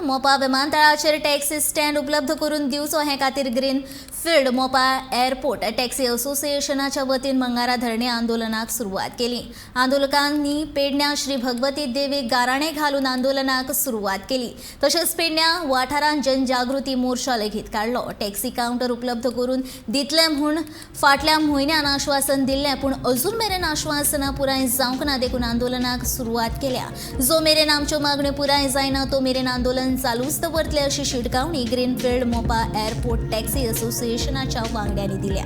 Mopa विमानतळाचेर taxi stand उपलब्ध करून दिवचो हे खातीर green field Mopa airport taxi असोसिएशनाच्या वतीन मंगारा धरणे आंदोलनाक सुरवात केली. आंदोलकांनी पेडण्या श्री भगवती देवीक गाराणे घालून आंदोलनाक सुरवात केली. तशेंच पेडण्या वाठारांत जनजागृती मोर्चा लेगीत काडलो. टॅक्सी कावंटर उपलब्ध करून दितले म्हूण फाटल्या म्हयन्यान आश्वासन दिल्लें, पूण अजून मेरेन आश्वासनां पुराय जावंक ना, देखून आंदोलनाक सुरवात केल्या. जो मेरेन आमच्यो मागण्यो पुराय जायना तो मेरेन आंदोलन चालूच दवरतले अशी शिटकावणी ग्रीनफिल्ड मोपा एअरपोर्ट टॅक्सी असोसिएशनाच्या वांगड्यांनी दिल्या.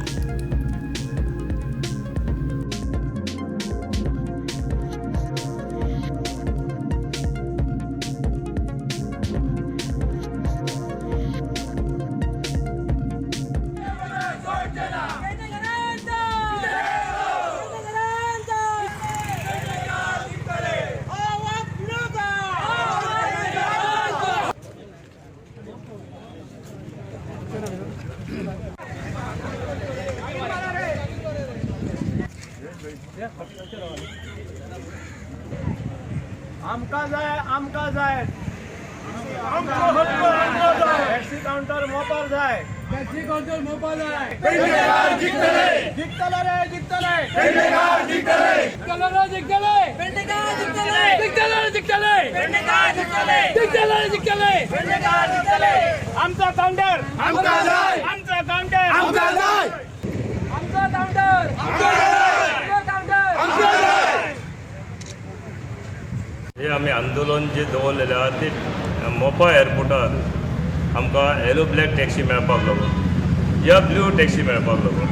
आमकां जाय, आमकां जाय, आमचो हक्क आमकां जाय. टॅक्सी कावंटर मोपार जाय. टॅक्सी काउंटर मोपा जाय. जिखतले रे, जिखतले. जिखतले रे, जिखतले. जिखतले रे, जिखतले. जिखतले रे, जिखतले. आमचा काउंटर, आमकां जाय. आमचा काउंटर, आमकां जाय. आमचा काउंटर, आमचा काउंटर. हे आमी आंदोलन जे दवरलेलें आहा ते मोपा एअरपोर्टार आमकां येलो ब्लॅक टॅक्सी मेळपाक लागून या ब्लू टॅक्सी मेळपाक लागून,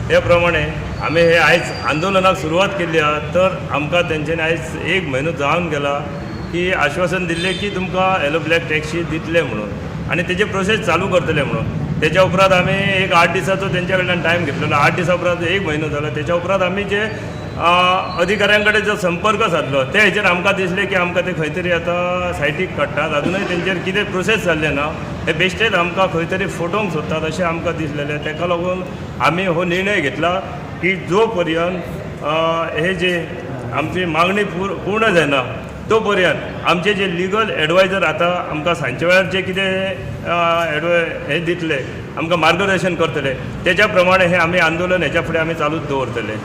ते प्रमाणे आमी हे आयज आंदोलनाक सुरवात केल्ली आहा. तर आमकां तेंच्यांनी आयज एक म्हयनो जावन गेला की आश्वासन दिल्लें की तुमकां येलो ब्लॅक टॅक्सी दितले म्हणून आनी तेजे प्रोसेस चालू करतले म्हणून. तेच्या उपरांत आमी एक 8 दिसाचो तेंच्या कडल्यान टायम घेतलेलो. 8 दिसां उपरांत एक म्हयनो जालो. तेच्या उपरांत आमी जे अधिकाऱ्यां कडेन जो संपर्क सादलो, ते हेचेर आमकां दिसलें की आमकां ते खंय तरी आतां सायटीक काडटात. अजुनूय तेंचेर कितें प्रोसेस जाल्लें ना. हे बेश्टेच आमकां खंय तरी फटोवंक सोदतात अशें आमकां दिसलेलें. ताका लागून आमी हो निर्णय घेतला की जो पर्यंत हे जे आमची मागणी पूर्ण जायना, तो पर्यंत आमचे जे लिगल एडवायजर आतां आमकां सांजच्या वेळार जे कितें हे दितले, आमकां मार्गदर्शन करतले, तेच्या प्रमाणे हे आमी आंदोलन हेच्या फुडें आमी चालूच दवरतले.